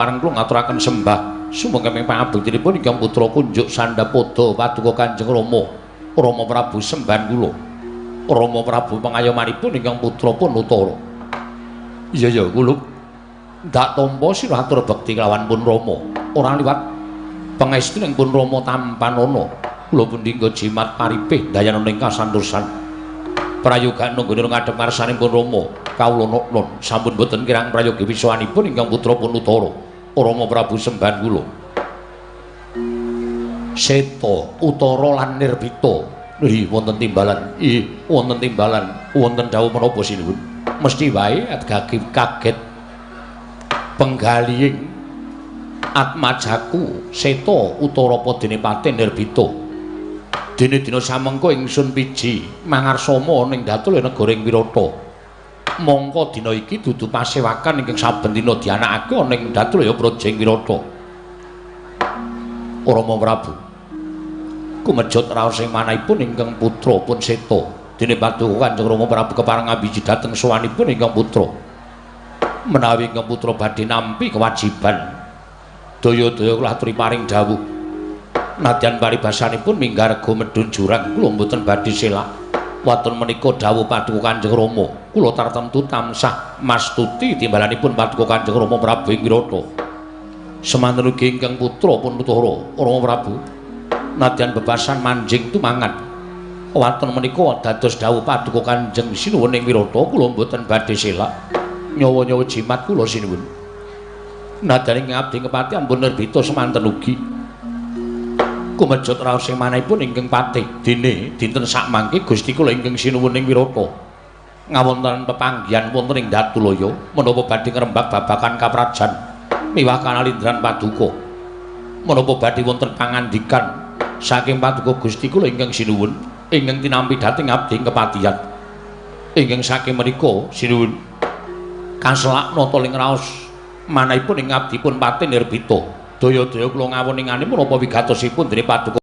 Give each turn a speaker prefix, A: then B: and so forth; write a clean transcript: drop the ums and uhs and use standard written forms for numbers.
A: Pareng kula ngaturaken sembah sumangga ing pangabektinipun ingkang putra kunjuk sandhapada paduka Kanjeng Rama. Rama Prabu sembahan kula. Rama Prabu pangayomanipun ingkang putra pun Utara. Iya ya kula ndak tampa sira atur bekti kelawan pun Rama. Ora liwat pangestu ing pun Rama tampanana. Kula pundi nggo jimat paripih dayana ing kasantosan. Prayoga nunggone ngadhep ngarsanipun Rama kawula noknon sampun boten kirang prayogi wiswanipun ingkang putra pun Utara. Rama Prabu sembahan kula. Seta, Utara lan Nirbita. Ih, wonten timbalan. Ih, wonten timbalan. Wonten dawuh menapa sinuwun? Mesti wae kaget penggalihing atmajaku Seta Utara padene pate Nirbita. Dene dina samengko ingsun piji mangarsama ning datul negara ing Wirata. Mongko dina iki dudu pasewakan ingkang saben dina dianakake ana ing Datulaya Praja ing Wirata. Rama Prabu kumejot raos ing manahipun ingkang putra pun Seta. Dene paduka Kanjeng Rama Prabu kepareng ngambiji dhateng sowanipun ingkang putra. Menawi ingkang putra badhe nampi kewajiban daya-daya kula aturi paring dawuh. Nadyan paribasanipun minggar rega medhun jurang kula mboten badhe selak. Waton menika dawuh paduka Kanjeng Rama, kula tartemtu tansah mastuti timbalanipun paduka Kanjeng Rama Prabu ing Wirata. Semanten ugi ingkang putra pun Utara, Rama Prabu nadyan bebasan manjing tumangan. Waton menika dados dawuh paduka Kanjeng Sinuwun ing Wirata, kula mboten badhe selak. Nyawa-nyawa jimat kula sinuwun. Nadyan ing abdi kepati ampun Nirbita semanten ugi. Kumejot raos ing manahipun ingkang patih dene dinten sakmangke Gusti kula ingkang sinuwun ing Wirata ngawontenan pepanggihan wonten ing Datulaya menapa badhe ngrembak babagan kaprajan miwah kanalindran paduka menapa badhe wonten pangandikan saking paduka Gusti kula ingkang sinuwun ingkang tinampi dhateng abdi ing kepatihan ingkang saking menika sinuwun kaselak nata ing raos manahipun ing abdi pun patih Nirbita. Daya-daya kula ngawoningane menapa wigatosipun dene paduka